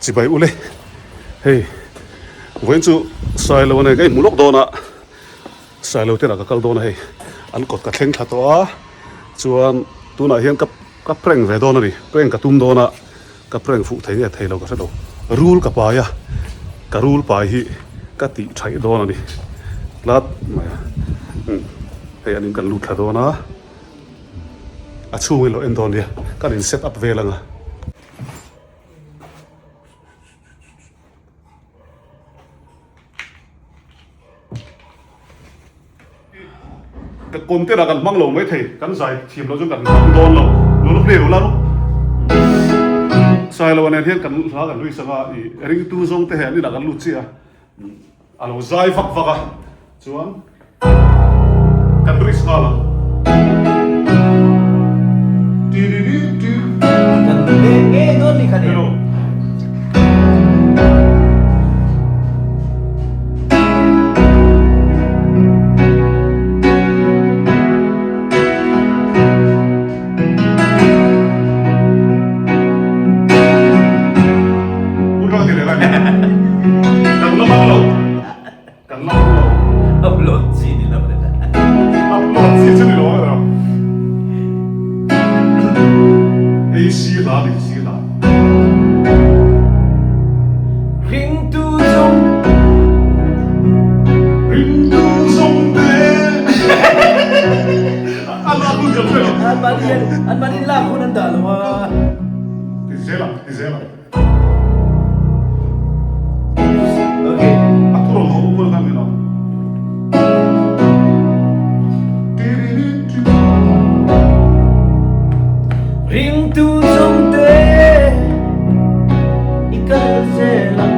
Chibai ule hei vawiin chu Sailo nen ka inhmu lawk dawn a Sailo te lah ka kal dawn a hei an kawt ka thleng thla tawh a chuan tunah hian ka ka prank ve dawn a ni prank ka tum dawn a ka prank fuh thei nge thei lo ka hre lo rul ka pai a ka rul pai hi ka tih thaih dawn a ni tlat mai a hei an in kan lut thla dawn a a chhung in lo en dawn nia kan in set up vel ang a. Ka content ah kan hmang lo mai thei, kan zai thiam loh chuan kan hmang dawn lo. Lo la play lo la ru. Sailo nen hian kan hla kan hlui sak a, i ringtu zawng te hian inah kan lut chiah a. A lo zai vak vak a, chuan kan risk nghal ang. Kan ve nge dawn ni kha ni. Upload chi ni lo Upload chi chu ni lo a Ei si hla ni si hla. Ringtu zawng Ringtu zawng te An lak hun kan hre lo. An mahni an mahni lak hun an dah lo a. Ti zel ang ti zel ang. Okay. A thu rawn haw kual khan min awm. Ringtu zawng te i kal zel ang.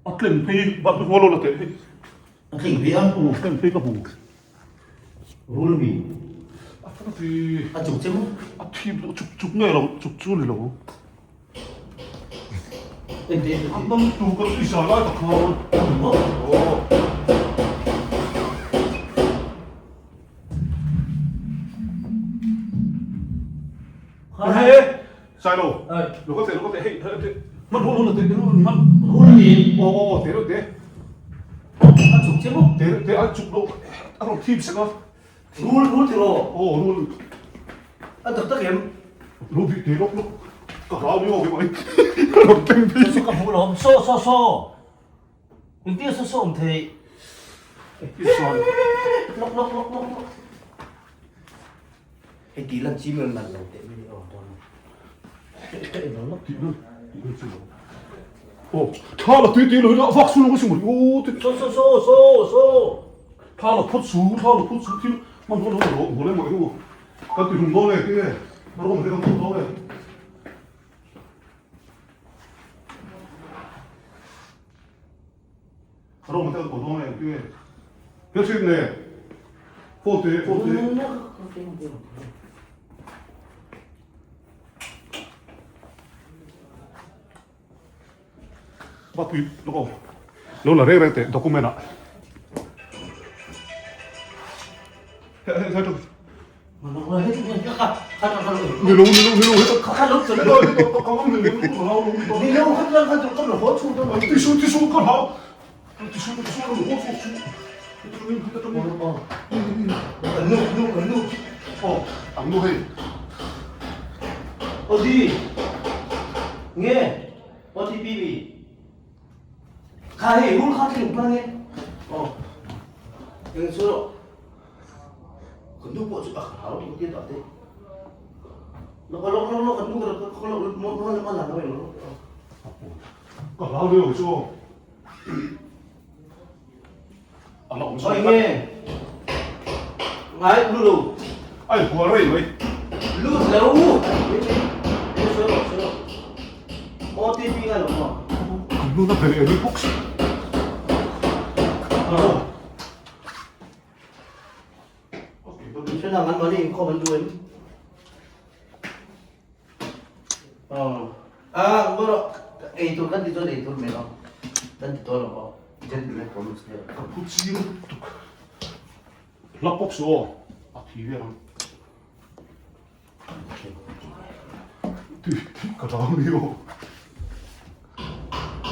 A tlem phei bak rual lo la teh hi. A tlem phei a? Aw tlem phei ka hmu. Rul mi. A thil ti. A chuk che maw? A thim lo chuk chuk nge lo chuk chu ni lo. A dang tu ka i zai lai tak kha. Aw. He sai lo. Lo ka te lo ka te hei hei man rul rul te man rul ni. Aw aw te te. A chuk che maw? Te te a chuk lo a rawn thim sek a. Rul rul ti rawh. Aw rul. A tak tak em? Rul bik te lawk lawk ka hlau ni awk mai. Ka rawn teng phei. Saw ka hmu lawm saw saw saw. Engtin saw saw awm thei. Lawk lawk lawk lawk lawk. Hei ti lan chi mel nalh lo teh mai ni aw dawn. Ti lan ti lan chi lo. Oh, tha la tui tui lo ila vak su lo ka si mu. Ti. So so so so so. Tha la phut su, tha la phut su thil man ho lo lo ho le mai hu. Ka ti hum dawn e ti nge. Rom te kan hum dawn e. Rom te kan ko dawn e ti nge. He thin ne. Forte forte. Ba tui lo lo la reng reng teh document ah. He he he. Nilo nilo nilo heta Tisu tisu ka hlau Tisu tisu ka hlau Aw ang nu hei Kan nu pawh chu a hlau tih tir dah te. Lawk lawk lawk lawk kan nu ka ka lawk mo mo mo la lo eng Ka hlau deuh chu. A la awm Oi nge. Ngai lu lo. Ai hua rei mai. Lu lo. OTP nga lo mo. Kan nu na bele ni box. Hrenang an mahni inkhawm an duh em? Aw. Ah, maw rawh. Ei tur kan ti chuan ei tur mai lo. Kan ti tawh lo aw. Gentleman promise nia. Ka phu ching tuk. Hla pawk su aw. A thi vel ang. Ti ka hlau ni aw.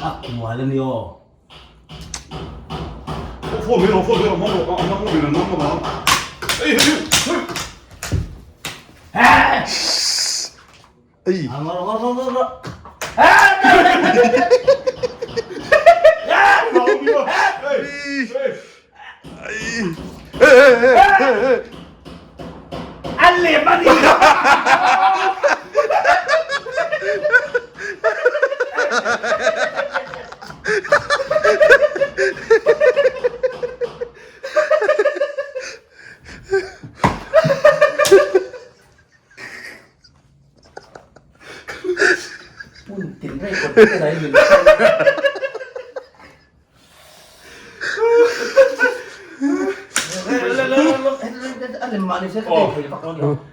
A kual a ni aw. Phone mai rawh phone mai rawh hmang rawh a hmang lovin an hmang lo ang. Ei hei hei. Ei. Ngor ngor ngor ngor. An lem a ni. Pun tin rei kawt te rai min.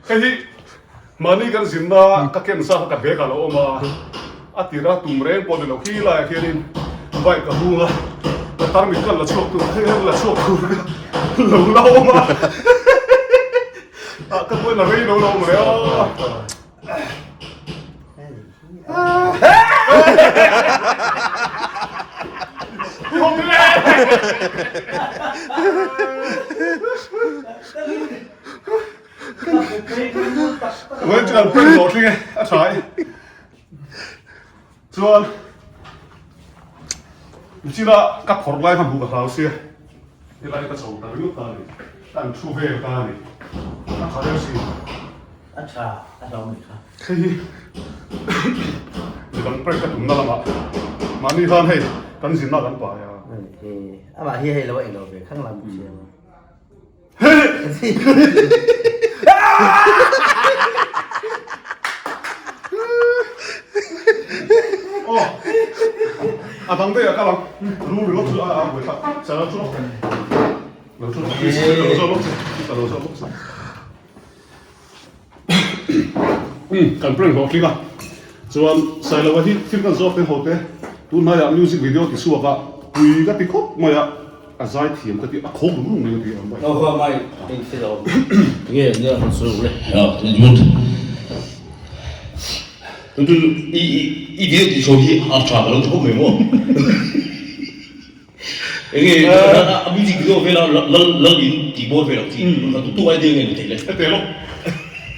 Hei hi mahni kan zinna ka ken sa kha ka bag ah lo awm a, a tira tum reng pawh ni lo khi laiah khianin bike ka hung a, ka tarmit khan la chhuak tur hei hian la chhuak tur ka lo la awm a, ah ka pawhin a rei lo la awm reh a. Chuan nichina ka phawrh lai kha hmuh ka hlau sia helai ka chho ta ringawt ta a ni ka an thu vel ta a ni a tha deuh si a tha a hlau mai kha Hei hi midang prank ka tumna lamah mahni khan hei kan zinna kan pai a. Amah hi hei lo a ilo ve khang lam siam. Oh a dang daih a ka lang ru ringawt chu a a buai thlak chal chu lo chu lo zawk lawk che lo zawk lawk che. Kan prank hlawh tling a, chuan Sailova hi thil kan zawk te ho te tun hnaiah music video ti chhuak a, pui ka ti khawp mai a, a zai thiam ka ti a khawk rum rum mai ka ti a. Aw ha mai eng thil a awm nge nia han sawi ule. Tun tun i i video tih chho hi a tha ka lo ti khawp mai maw. Enge a music video vela lal lal in tih bawr vel ang chi tu tu idea nge ni thei le. Hete lo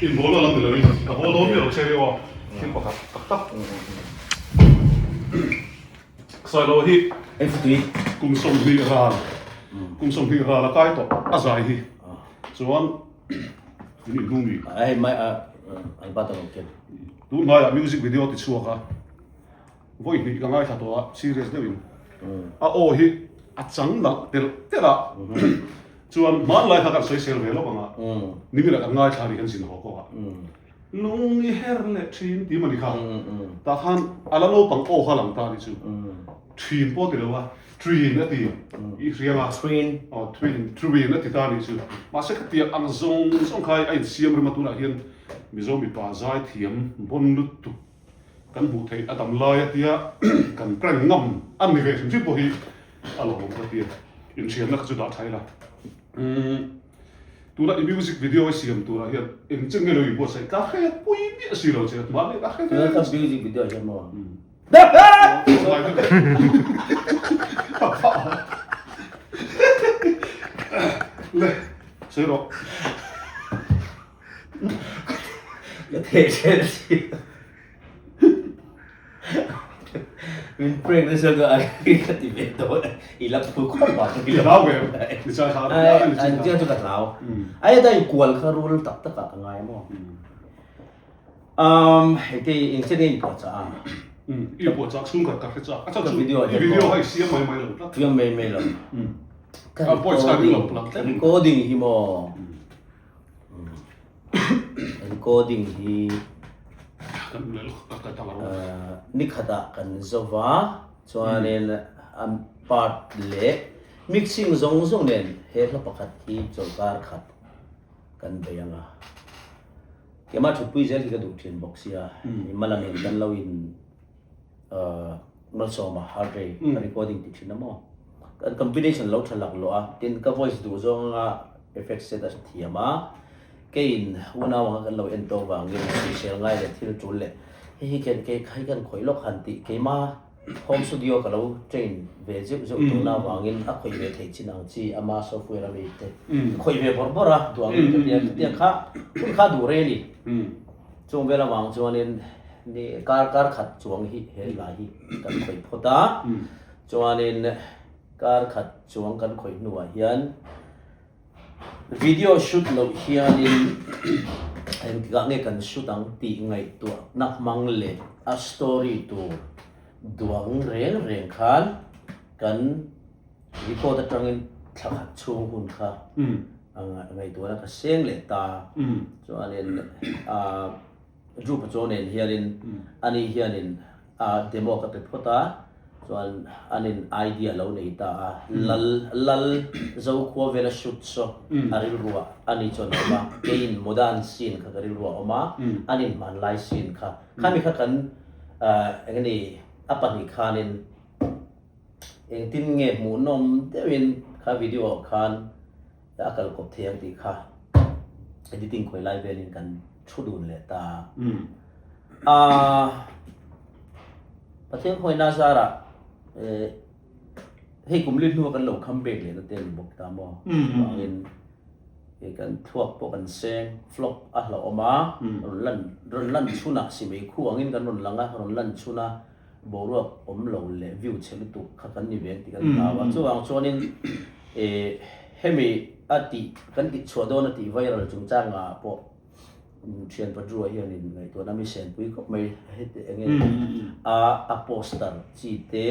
in ball a lam ni lo in ka haw dawn miah lo che rio a thil pakhat tak tak Sailo hi kum 20 ral kum 20 ral a kai tawh a zai hi chuan in in hnung mi ai mai a albata lo ken tun hnaiah music video ti chhuak a Vawi hnih ka ngaithla tawh a, serious deuhin a aw hi a chang nalh telh telh a, chuan hmanlai kha kan sawisel ve lawk ang a, nimin ah kan ngaithla nih kan zin haw kawk a, lung i her leh thin tih mawni kha, tah khan a la naupang aw kha lang ta a nih chu, thin pawh ti lo a, trin a ti i hriang a, aw trin, trin a ti ta a nih chu, mahse khatiang ang zawng zawng kha a insiam rem a tunah hian Mizo mipa zaithiam bawn lutuk. Kan hmuh theih a dam lai a tia kan prank ngam a ni ve hrim hrim pawh hi a lo awm ka tia. Inhriatna kha chu dah tha ila. Umm. Tuna i music video i siam turah hian eng che nge lo i buatsaih ka hre pui miah si lo che mahni ka hre Tuna ka music video hian maw? Le sawi rawh. Ka theh hreh si. Min prank nasa ka ai ka ti ve dawn i la phu khawp a I hlau ve ni chai kha ai an tia chu ka hlau ai da in kual kha rul tak tak ah ka ngai maw um hei te eng chen nge in puah chah a i puah chah chhung khat ka hre chak a chhan chu i video hai siam mai mai lo tlat siam mai mai lo ka recording recording hi maw Recording hi ni khatah kan zo va, chuanin a part leh mixing zawng zawng nen he hla pakhat hi chawlhkar khat kan bei ang a. Keimah thutpui zel hi ka duh thin bawk sia, i malamin kan lo in Malsawma heart rate ka recording ti thin a maw? Kan combination lo tha lak lawh a, tin ka voice duh zawng anga effect set a thiam a, keiin unau anga kan lo en tawk vangin hrisel ngai leh thil tul leh hei hi khian kei hei kan khawih lawk han tih keima home studio ka lo train ve zeuh zeuh tawhna avangin a khawih ve theih chin ang chi ama software ami te ka khawih ve bawrh bawrh a duh angin ka tia chutiang kha hun kha duh rei a ni. Chung vel avang chuanin ni kar kar khat chuang hi he lai hi kan khawih phawt a, chuanin kar khat chuang kan khawih hnuah hian video shoot loh hianin engtikah nge kan shoot ang tih ngaihtuahna hmang leh a story tur duang reng reng khan kan record atangin thla khat chhung hun kha ngaihtuahna ka seng leh ta. Chuanin Drew Pacho nen hianin ani hianin a demo ka pe phawt a, chuan anin idea lo nei ta a, Lal Lal Zokhua vela shoot saw a rilruah ani chuan a awm a, keiin modern scene kha ka rilruah a awm a, anin hmanlai scene kha, khami kha kan engemaw a pahnih khanin Engtin nge hmuhnawm deuhin kha video ah khan a kal kawp thei ang tih kha editing khawi lai velin kan thu dun leh ta a. Pathian khawina zarah hei kum li hnua kan lo come back leh na te a ni bawk ta maw? Chuvangin kan thluak pawh kan seng flop a hlauhawm a, rawn lan rawn lan chhunah simei khu angin kan rawn lang a, rawn lan chhuna boruak awm lo leh view chhe lutuk kha kan ni ve ang tih kan hlau a, chuvang chuanin eh hemi a tih kan tih chhuah dawn a tih viral chungchangah pawh thian Padrua hianin ngaihtuahna mi senpui khawp mai heti eng nge a a poster chi te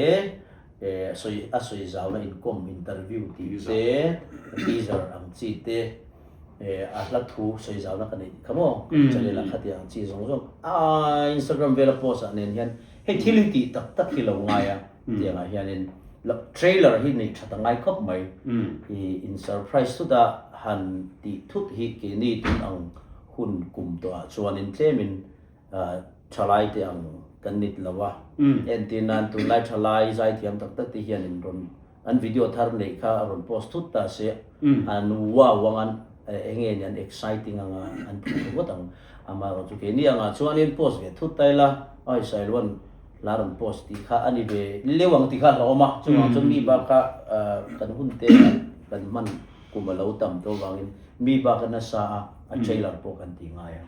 eh sawi a sawi zauna inkawm interview tih te teaser ang chi te Eh a hla thu sawi zauna ka neih kha maw channel ah khatiang ang chi zawng zawng a Instagram vela post ah nen hian hei thil hi tih tak tak hi lo ngai a tiang ah hianin trailer hi neih that a ngai khawp mai i in surprise thut a han tih thut hi keini tun ang hun kum tawh ah chuanin tlemin thalai te ang kan nit lo a entir nan tunlai thalai zaithiam tak tak te hianin rawn An video thar neih kha a rawn post thut ta se, an wow ang an eng nge ni an exciting ang a, an phur ngawt ang. Amaherawh chu keini angah chuanin post ve thut ta ila, ai Sailuan hla rawn post tih kha a ni ve leuh ang tih kha a hlauhawm a, chuvang chuan mi bak kha kan hun te kan hman kum a lo tam tawh avangin mi bak a nasa a, a trailer pawh kan ti ngai a.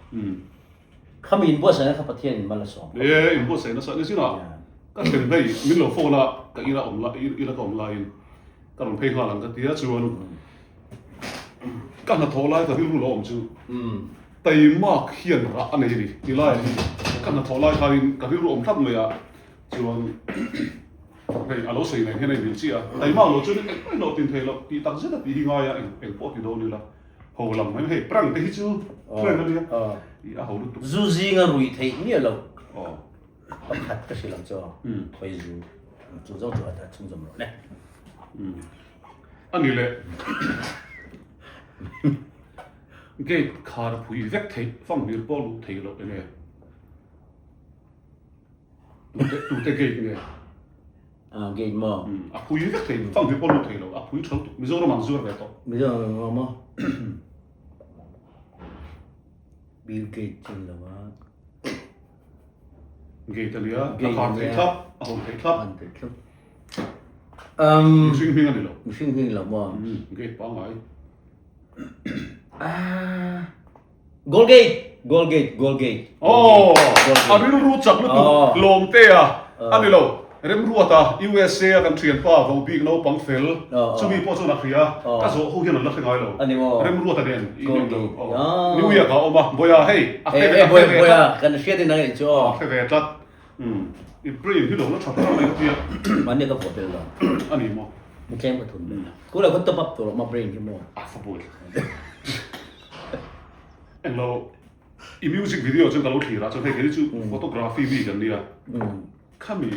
Khami inbuatsaihna kha Pathian in mal a sawm khawp. E, inbuatsaihna sa ni zingah ka thlen hei min lo phone a, ka ina awm lai, ina ka awm laiin ka rawn phei nghal ang ka ti a, chuan ka hnathawh lai ka rilru lo awm chu taimak hian rah a nei a ni ti laiah hi ka hnathawh lai khanin ka rilru awm tlat mai a, chuan hei a lo sawi nen hian a inmil chiah a, taimak lo chuan engmah hlawh tin thei loh tih tak zet a tih hi ngai a, eng pawh ti dawn ila. Ho lam mai hei prank te hi chu prank a nia i a ho lutuk. Zu zinga ruih theih miah lo pakhat ka hrilh ang chu khawi zu chu zawng chu a chhunzawm rawh le. A ni le gate khar phui vek theih fanghmir pawh luh theih loh enge tute gate nge. Gate maw? A phui vek thei, fang hi pawh lut thei lo, a phui tha lutuk, Mizoram ah an zuar ve tawh. Mizoram ah maw? Bill Gates chin lo a. Gate a nia, a khar thei thlap, a hawn thei thlap. Hawn thei thlap. Um, Mihring hming a ni lo. Mihring hming lo maw? Gate pangngai. Ah, Goal gate, goal gate, goal gate. Oh, a rilru chak lutuk lawmte a a ni lo. Remruata USA a kan thianpa vo bik naupang fel chumi pawh chuan a hria ka zawh ho hian an la hre ngai lo. Remruata nen in lo. New York ah a awm a, Boya hei a hre ve a hre ve tlat. Kan hriat in ang eh chu aw. A hre ve tlat. I brain hi lo la tha tha mai ka tia. Mahni ka vuah bel lo. A ni maw? Tlem ka thun bel. Kula khaw top up tur awm a brain hi maw? A fa buai. Englo i music video chuan ka lo thlir a chuan hei kei chu photography mi kan nia khami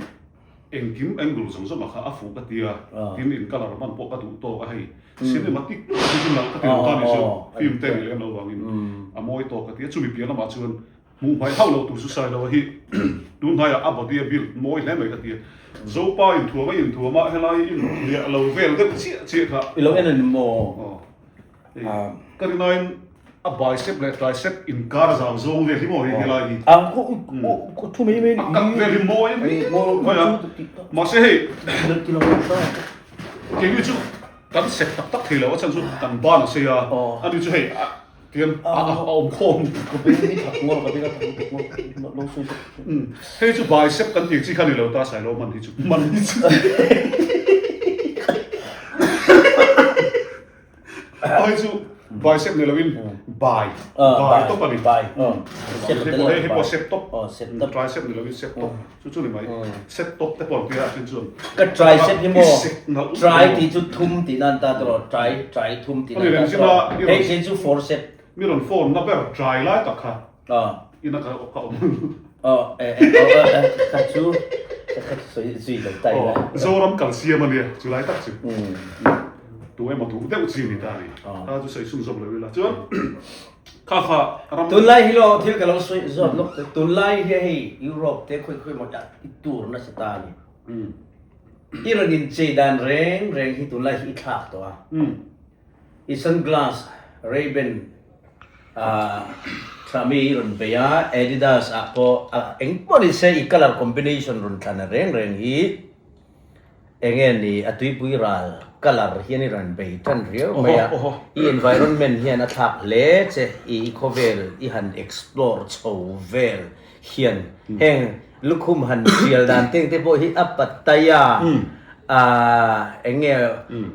engkim angle zawng zawng ah kha a fuh ka tia tin in colour hman pawh ka duh tawk a hei cinematic lutuk hi chu nalh ka ti lo ta ni chu film te nih lem lo vangin a mawi tawk ka tia chumi piah lamah chuan hmuh hmaih hauh loh tur chu sai lo a hi tun hnaiah a body a build mawi hle mai ka tia Zopa inthuam a inthuam a helai inhliah lo vel deuh chiah chiah kha. I lo en a ni maw? Ka rinain a bicep leh tricep inkar zau zawng vel hi maw hei helai hi. Thu mai mai A kat vel hi mawi a ni mai a. Mahse hei keini chu kan sek tak tak thei lo a chhan chu kan ban a sei a, ani chu hei tian a awm khawm. Hei chu bicep kan tih chi kha ni lo ta Sailo man hi chu man hi chu. Hei chu bicep ni loin bai bai tawp a ni. Bai. Hei pawh hei pawh sep tawp. Tricep ni loin sep tawp chu chu ni mai. Set tawp te pawh an tia a then chuan. Ka tricep hi maw tri tih chu thum tih nan ta tawh tri tri thum tih nan ta tawh. Hei hei chu four sep. Mi rawn phone na ber tri lai tak kha. Ina ka ka awm. Aw eh eh ka chu ka sawi zui lo ta ila. Zoram kal siam a nia chu lai tak chu. Tu emaw duh deuh chi ni ta a ni. Ta chu sawi sum zawk lo ila chuan kha kha ram. Tunlai hi lo thil ka lo sawi zawt lawk te tunlai hi hei Europe te khawi khawi maw i tur nasa ta a ni. I rawn inchei dan reng reng hi tunlai hi i thlak tawh a. I sunglass Ray-Ban tha mi i rawn bei a, Adidas ah pawh eng pawh ni se i colour combination rawn thlan a reng reng hi eng nge ni a tuipui ral colour hian i rawn bei tan riau mai a, i environment hian a thlak hle che i khawvel i han explore chho vel hian heng lukhum han tial dan teng te pawh hi a Pattaya ah eng nge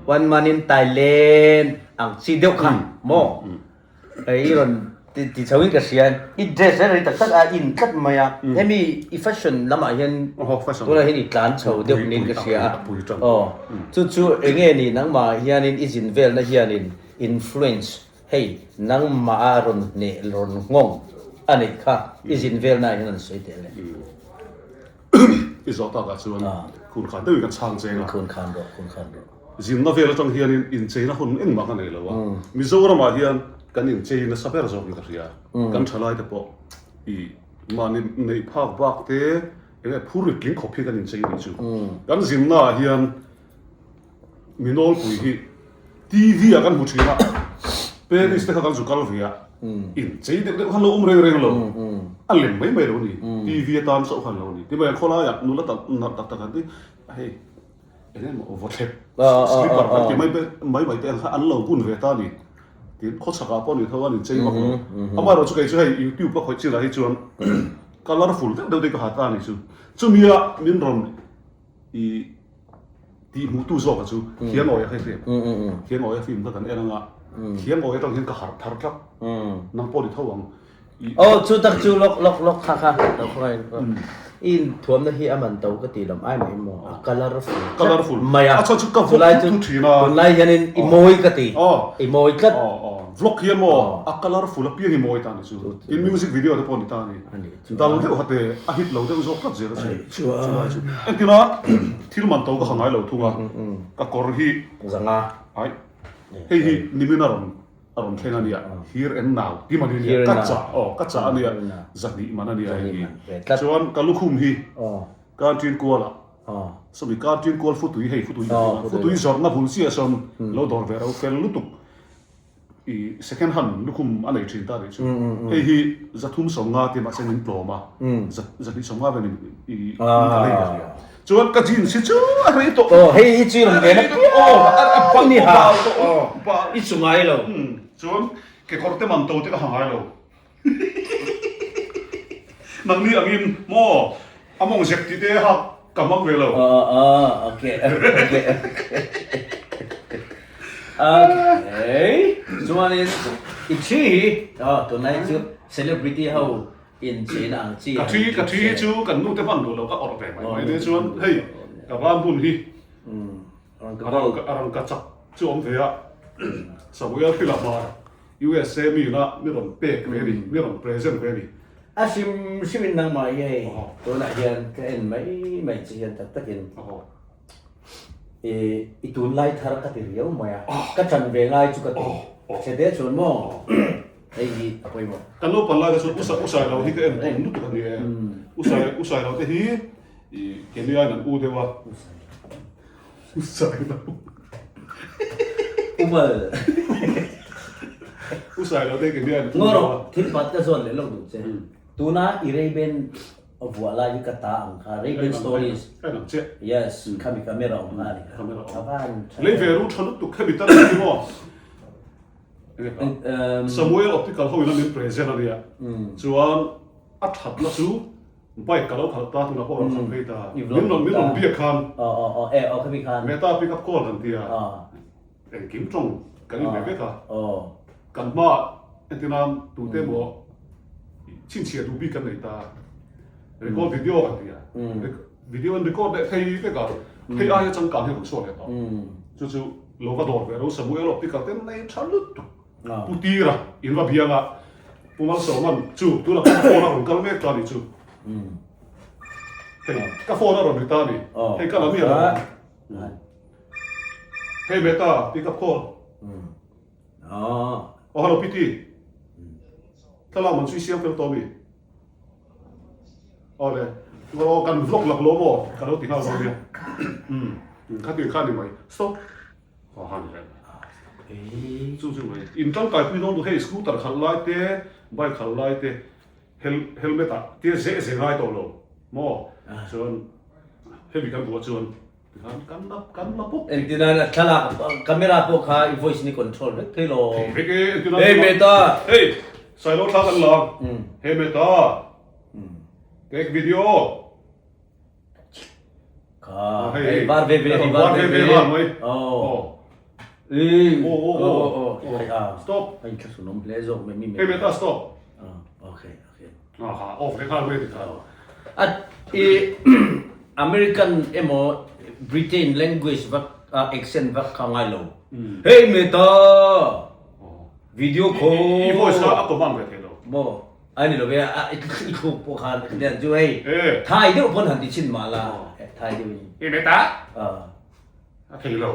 one man in Thailand ang chi deuh kha maw i rawn ti chho in ka hria i dress reng reng tak tak a in tlat mai a hemi i fashion lamah hian tunah hian i tlan chho deuh niin ka hria a aw chu chu eng nge ni nangmah hianin i zin velna hianin influence Hei, nangmah a rawn hneh rawn nghawng a neih kha i zin velnaah hian an sawi teh le. I zawh takah chuan khun khan deuhin kan chhang cheng a. Khun khan rawh, khun khan rawh. Zinna vel atang hianin incheina hun engmah ka nei lo a. Mizoramah hian kan inchei nasa ber zawkin ka hria. Kan thalaite pawh i mahni neih phak bak te enge phur rit tling khawp hi kan inchei nih chu. Kan zinnaah hian Mi nawlpui hi TV ah kan hmu thin a, Paris te kha kan zu kal ve a, inchei deuh deuh khan lo awm reng reng lo, a lem mai mai lo a ni, TV atan chauh khan lo a ni. Ti mai ang khawlaiah nula tak nalh tak tak an ti, hei eng emaw vawthlep slipper kan ti mai mai mai te ang kha an lo bun ve ta a ni. Tin khawchhakah pawh ni tho an inchei vak lo. Amaherawhchu kei chu hei YouTube ka khawih chinah hi chuan colourful deuh deuh te ka ha ta a ni chu. Chumia min rawn I tih hmuhtu zawka chu Thiangawi a hei hriat. Thiangawi a film kha kan en anga Thiangawi atang hian ka harh thar tlat. Nang pawh ni tho ang. Aw chu tak chu lawk lawk lawk kha kha lo khawngaih in i inthuamna hi a man to ka ti lam ai mai maw a colourful Colourful mai a a chhan chu ka vlog thut thut thin a. Tunlai hianin i mawi ka ti i mawi tlat. Vlog hian maw a colourful apiang i mawi ta ni chu. Tin music video te pawh ni ta a ni. Dal deuh hate a hit lo deuh zawk tlat zel a che. Chulai chu. Engtina thil man to ka ha ngai lo thung a, ka kawr hi Zanga. Ai hei hi nimin a rawn a rawn thleng a nia, here and now ti man hi nia, ka chah aw ka chah a nia, zahnih man a nia hei hi. Chuan ka lukhum hi ka ṭin kual ah sawmi ka ṭin kual futui hei futui ka ti a, futui zawrhna bul chiah sawn lo dawr ve ro fel lutuk. I second hand lukhum a nei thin ta nih chu. Hei hi 350 tia mahse min tlawm a, 250 vel in i ka lei ka hria. Chuan ka jeans hi chu a rei tawh. Aw hei hi chu i rawn ve na piang ni ha. I chu ngai lo. Chuan kekawr te man to te ka ha ngai lo. Nangni angin maw a mawng zek tih te ha ka hmang ve lo. Aw aw okay okay okay chuanin i thi hi aw tunlai chu celebrity ho in cheina ang chi Ka thi ka thi hi chu kan nu te hman duh lo ka awrh ve mai mai te chuan hei ka van hun hi a rangka chak chu awm ve a Samuel Phila hmar USA mi na mi rawn pek ve a ni, mi rawn present ve a ni. A hrim hrim in nangmah hi hei tunah hian ka en mai mai che hian tak takin i i tunlai thar ka ti riau mai a, ka ṭan ve ngai chu ka ti che te chuan maw hei hi a pawimawh. Kan naupang lai kha chuan usa usai lo hi ka en tawn lutuk a ni e, usai usai lo te hi i Kenya in an u deuh a. Usai lo. Umal. Usai lo te ke hian. Ngo rawh, thil pat ka zawn leh lo duh che. Tuna i Ray-Ban vuah lai hi ka ta ang kha, Ray-Ban stories. Ka nang che. Yes, khami camera awm kha a ni kha. Camera awm. A van tha. Lei ve ru tha lutuk khami tan hi maw. Samuel Optical ho in a min present a nia. Chuan a thatna chu Bike ka lo khalh ta tunah pawh rawn khalh phei ta. Min rawn min rawn biak khan. Aw aw aw e aw khami khan. Meta pick up call kan ti a. Engkim tawng kan inbe vek a. Kan hmaah entir nan tute emaw chhinchhiah duh bik kan nei ta. Record video kan ti a. Video an record leh thei vek a. Hei aia changkang hi rawn chhuak leh tawh. Chu chu lo va dawr ve ro Samuel Optical te nei tha lutuk. Pu Tira in va biang a, Pu Malsawman chu tunah ka phone a rawn kal mek ta ni chu. Hei ka phone a rawn ri ta ni. Hei ka la mi a rawn. Hei Meta pick up call. Oh hello PT. Thlalak man chu i siam fel tawh mi. Awle aw kan vlog lak lo maw ka lo ti nghal dawn nia. Kha ti kha ni mai. Stop. Chu chu mai in tangkai pui dawn duh hei scooter khalh lai te bike khalh lai te helmet ah tia zeh zeh ngai tawh lo maw chuan hemi kan buah chuan tikhan kan la kan la pawp Engtin nan a thlalak camera pawh kha i voice ni control vek thei lo. Thei vek e engtin nan Hey Meta. Hey Sailo thla kan la Hey Meta take video. Kha, hei var ve ve, hei var ve ve. Oh. E. Oh oh oh. Oh. oh. Stop. Hei thla sunom hle zawk mai mi me. Hey meta stop. Okay, okay. Ah ha, off le nghal mai ti kha. At i American emo Britain language vak accent vak kha ngai lo. Hey meta. Video call. I voice kha a command ve thei lo. Mo. A ni lo ve a, i thluk pawh khan ka tiang chu hei thai deuh pawn han ti chhin mah la, thai deuh in. I met a? A thei lo.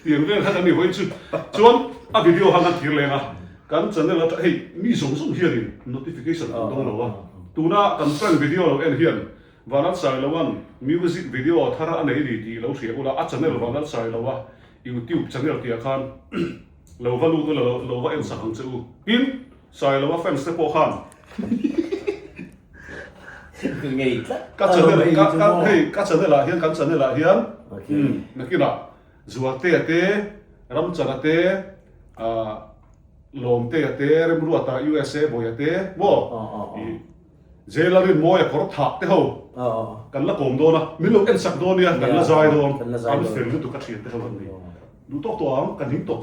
Tiang vel kha kan ni hawi chu. Chuan a video khan kan thir leng a, kan channel atang hei mi zawng zawng hianin notification an dawng lo a, tuna kan prank video lo en hian Vanlalsailoa'n music video thar a nei ni tih lo hria ula, a channel Vanlalsailoa YouTube channel tihah khan lo va lut ula lo va en sak ang che u. Tin, Sailoa fans te pawh khan ka channel ka ka hei ka channel ah hian kan channel ah hian nakinah Zualtea te, Ramchana te, ah Lawmtea te, Remruata USA Bawia te maw ih Jail a rinmawi a kawr thah te ho kan la kawm dawn a, min lo en sak dawn nia, kan la zai dawn, an fel lutuk a thian te ho an ni. Duh tawk tawh ang, kan him tawh.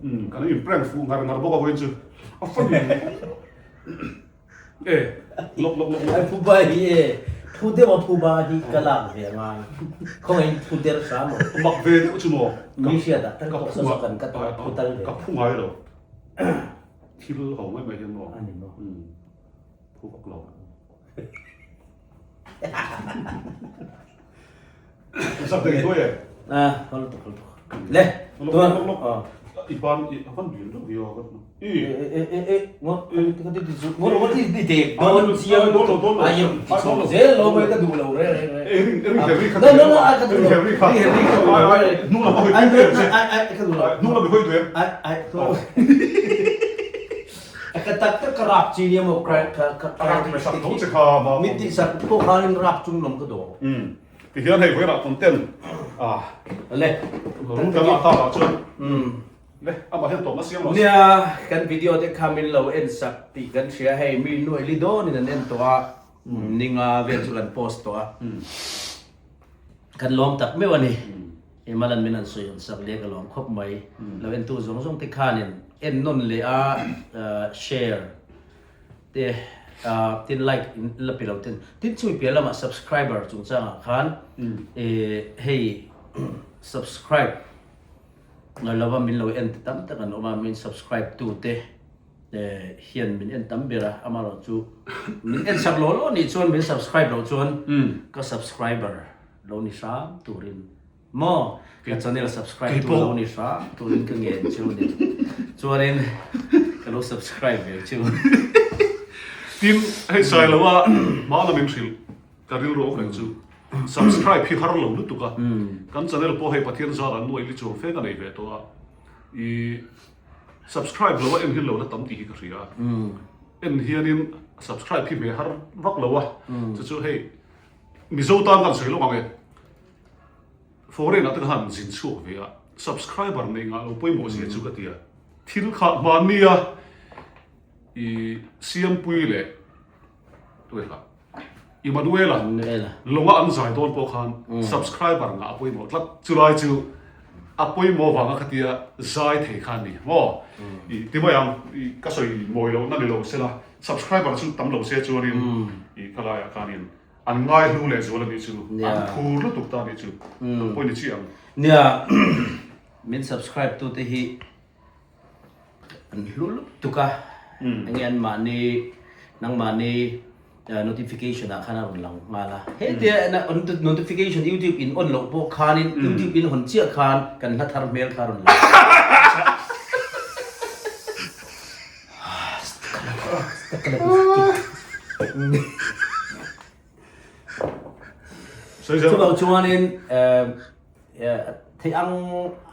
Umm, kan in prank fuh ngar ngar bawk a vawiin chu a funny e, lawk lawk lawk lawk. Ai phuba hi e, phu deuh a phuba hi ka lak ve angai, khawngaih in phu der hram aw. Mak ve deuh chu maw? Mi hriat ah tal pawh saw kan ka phu tal ve. Ka phu ngai lo, thil ho mai mai hian maw. A ni maw. Phu vak lo. Zak dei duai e. Ah, hol tuk hol tuk. Le, tuan. i ban i a van lian deuh viau a ka ti. E e e e ngawt ka ti ti chu ngawt ngawt i ti dek dawn chiang lutuk a i ti chhuak zel lo mai ka duh lo reng reng reng. E ring ring herri kha No no no a ka duh lo ring herri kha ring herri ka duh lo ai ai hnung lam a hawi ai tui em che ai ai ka duh lo hnung lam i hawi tui em ai ai ka tak tak ka rap chi nia maw ka ka ka rap mai sak tho che kha ma min tih sak pawh khanin rap chung lam ka duh. Ti hian hei vawiinah content a le rum kan ah tak ah chuan le amah hian tawpna siam lo. Nia kan video te kha min lo en sak tih kan hria hei mi nuaih li dawnin an en tawh a ninga vel chu kan post tawh a kan lawm tak meuh a ni Himalan min an sawi hawn sak leh ka lawm khawp mai lo entu zawng zawng te khanin en nawn leh a share Te tin like in la pe lo ten tin chumi piah lamah subscriber chungchangah khan hei subscribe ngai lova min lo en te tam tak an awm a min subscribe tu te hian min en tam ber a amaherawhchu min en sak lo lo nih chuan min subscribe loh chuan ka subscriber lo ni hram turin Maw? Ka channel subscribe tu lo ni hram turin ka ngen chu ni. Chuanin ka lo subscribe ve chu. Tin, hei sai lo a hma lamin hrilh ka rilru awm reng chu. Subscribe hi har lo lutuk a. Kan channel pawh hei Pathian zar an nuaih li chuang fe ka nei ve tawh a. I subscribe lo a en hi lo la tam tih hi ka hria a. En hianin subscribe hi hmeh har vak lo a. Chu chu hei Mizo tan kan sawi lawk ang e. Foreign ah te khan zin chhuak ve a, subscriber nei ngah lo pawimawh zia chu ka ti a, thil kha hmanni a i Siampui leh tuai hlah Emmanuela lawnga an zai dawn pawh khan subscriber ngah a pawimawh tlat, chulai chu a pawimawh vanga khatia zai thei kha a ni maw i ti mai ang i ka sawi mawi lohna ni lo sela subscriber chu tam lo se chuanin i khalaiah khanin An ngai hlu leh zual a nih chu. An phur lutuk ta a nih chu. Ang pawhin i chiah ang. Nia, min subscribe tu te hi an hlu lutuk a, enge an mahni nangmahni notification ah khan a rawn lang nghal a. Hetia notification youtube in on loh pawh khanin youtube in hawn chiah khan kan hla thar hmel kha a rawn lang. Chuvang chuanin theih ang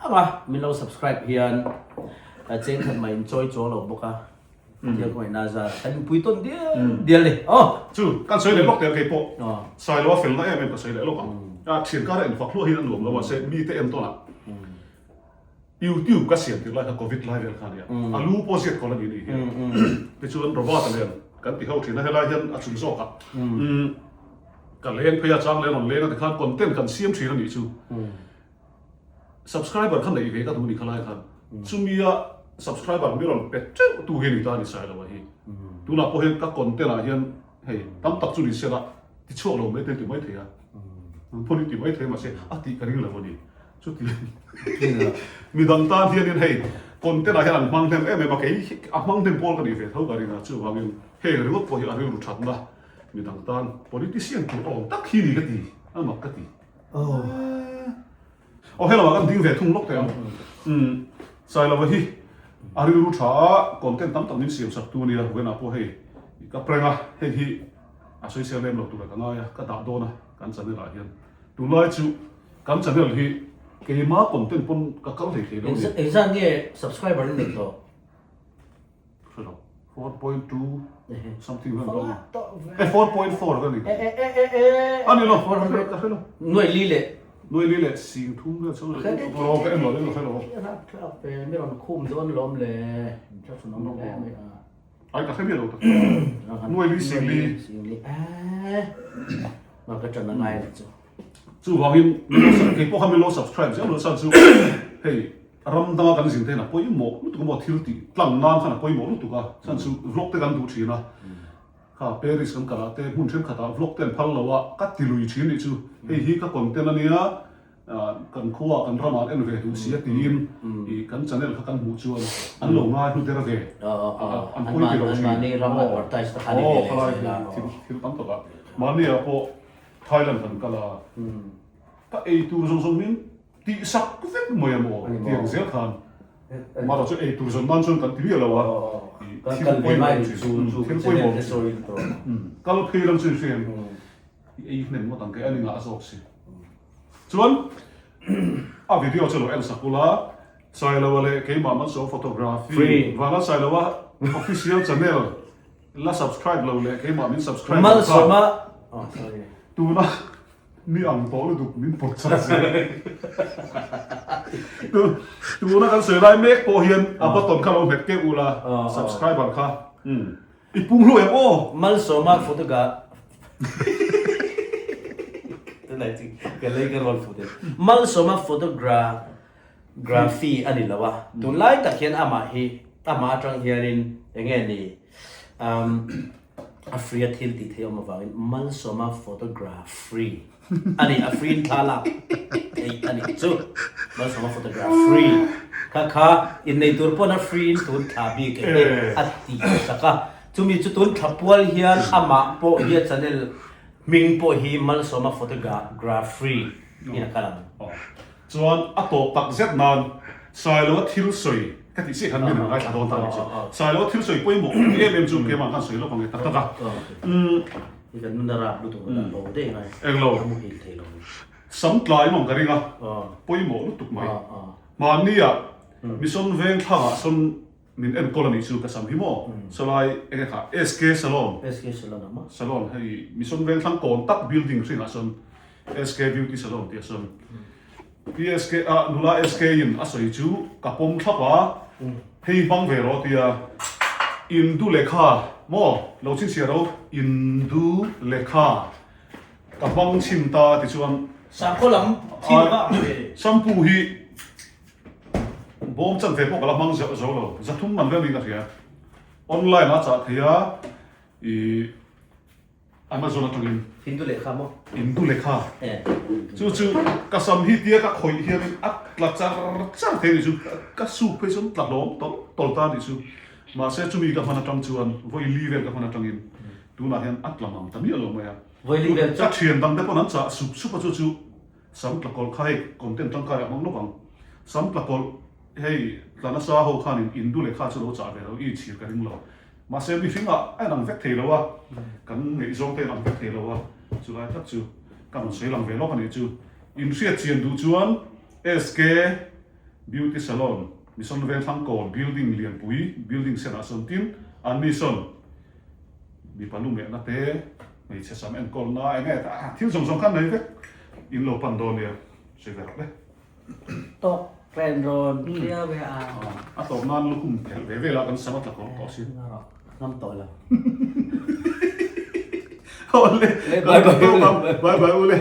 ang a min lo subscribe hian cheng khat mah in chawi chuang lo bawk a thil khawngaihna zar kan inpui tawn dial dial ni aw. Chu kan sawi leh lawk teh ang kei pawh Sailoa felna em em ka sawi leh lawk ang a thian kara infak hluah hian a nuam lo mahse mite entawn ah YouTube ka siam tir lai kha Covid lai vel kha a nia, a lu pawh ziak kawl a ni nih hian. Tichuan Robert-a nen kan ti ho thin a, helai hian a chung zawkah ka leng phei a, chang leh rawn leng a tikhan content kan siam thin a nih chu. Subscriber kha neih ve ka duh ni kha lai khan, chumia subscriber mi rawn pe teuh tu hi a ni ta a ni Sailoa hi. Tunah pawh hian ka content ah hian hei tam tak chu ni sela tichhuak lo mai te an ti maithei a, an phone hi ti maithei mahse a tih ka ring lo a ni. Chuti midang tan hianin hei content ah hian an hmang hnem em em a, kei hi a hmang hnem pawl ka nih ve tho ka ring a, chuvangin heng ringawt pawh hi a rilru thatna midang tan politician tur awm tak hi ni ka ti, a mak ka ti. Aw hello ah kan ding ve thung lawk teh ang. Umm Sailova hi a rilru tha a, content tam tak min siam sak tu ania, vawiinah pawh hei ka prank a, hei hi a sawisel lem lo tura ka ngai a, ka dah dawn a kan channel ah hian. Tunlai chu kan channel hi keima content pawn ka kal thei thei lo ni. Engzat nge subscriber in neih tawh? Hre lo, 4.2 something vel dawn a. E 4.4 vel ni. A ni lo, ka hre lo. Nuai li leh. Nuai li leh sing thum vel chuan lo ka en lo ka hre lo. Mi rawn khum dawn lawm le. Inthla awm hle mai a. Ai ka hre miah lo tak. Nuai li sing li. Sing li. Eh. Ma ka ṭan a ngai a nih chu. Chuvangin min lo kei pawh kha min lo subscribe zel lo chan chu hei ram danga kan zin te hian a pawimawh lutuk a maw thil tih tlang nan khan a pawimawh lutuk a chan chu vlog te kan duh thin a kha Paris kan kal ah te hmun thenkhat ah vlog te an phal lo a ka ti lui thin nih chu hei hi ka content a nia Kan khua kan ramah an en ve duh si a tiin i kan channel kha kan hmuh chuan an lo ngai hnu der ve an pawi ti lo thin. Aw khalai hi thil tam tak ah mahni ah pawh Thailand kan kal a ka ei tur zawng zawng min tih sak vek mai a maw tiang zel khan. Mara chu ei tur zawn nan chuan kan ti miah lo a, thil pawimawh chi, thil pawimawh chi, kal phei lam chu hriat i ei hnem ngawt ang kei a ni ngah zawk si. Chuan a video chu lo en sak ula, Sailoa leh keimah Malsawm Photography Vana Sailoa official channel la subscribe lo leh keimah min subscribe lo kha tuna Mi ang tawh lutuk min pawt chak zel. Tuna kan sawi lai mek pawh hian a button kha lo hmet keuh ula, subscriber kha i pung hlu em aw? Malsawma photoga Tunai chu ka lei ka rawn fuh thei. Malsawma photogra graphy a ni lo a, tunlai tak hian amah hi amah atang hianin enge ni um A free a thil tih theih awm avangin Malsawma photography a ni, a free in thla lak theih a nih chu. Malsawma photography kha kha innei tur pawn a free in tun thla bik eng nge a ti sak a. Chumi chu tun thla pual hian amah pawh hi a channel hming pawh hi Malsawma photography in a kal ang. Chuan a tawp tak zet nan Sailoa thil sawi ka tih chiah khan min an ngaithla dawn ta a nih chu. Sailoa thil sawi pawimawh em em chu keimah khan sawi lawk ang e tak tak a. Umm. Englo. Sam tlai mawng ka ring a, pawimawh lutuk mai. Mahnia Mission Vengthlangah sawn Min enkawl a nih chu ka sam hi maw? Sawlai eng e kha SK Salon. SK Salon a maw? Salon hei Mission Vengthlang kawn tak building hringah sawn SK Beauty Salon tih a sawn. PSK ah nula SK in a sawi chu ka pawm thlap a, hei hmang ve rawh tia Indu lehkha maw lo chhinchhiah ro Indu lehkha ka hmang chhin ta tichuan Sakhaw lam thil va ang ve. Shampoo hi Bawm chan ve pawh ka la hmang zeuh zo lo, zathum man vel niin ka hria. Online a chah thei a, ih Amazon atangin. Hindu lehkha maw? Hindu lehkha. Chu chu ka sam hi tia ka khawih hianin a tla char char thei a nih chu, ka suk phei chuan tla hlawm tawlh tawlh ta a nih chu. Mahse chumi ka hman atang chuan vawi li vel ka hman atangin tunah hian a tla mang ta miah lo mai a. Vawi li vel chu. Ka thian dang te pawn an chah sup sup a chu chu. Sam tlakawlh kha hei content tangkai a hmang lawk ang. Sam tlakawlh hei tla nasa ho khanin Indu lehkha chu lo chah ve lo i chhir ka ring lo. Mahse mihring ah a inang vek thei lo a, kan ngaihzawng te a inang vek thei lo a, chulai tak chu ka rawn sawi lang ve lawk a nih chu. In hriat chian duh chuan SK Beauty Salon Mission Vengthlangkawn building lianpui building senah sawn tin an ni sawn mipa lumehna te Hmeichhe sam enkawlna eng nge ta thil zawng zawng kha nei vek in lo pan dawn nia sawi ve rawh le. Tawk ren rawn clear ve a. A tawp nan lukhum phelh ve vel a kan sam a tla kawr tawh sin. Ngam tawh lo. Awle. Bye bye ule. Bye bye ule.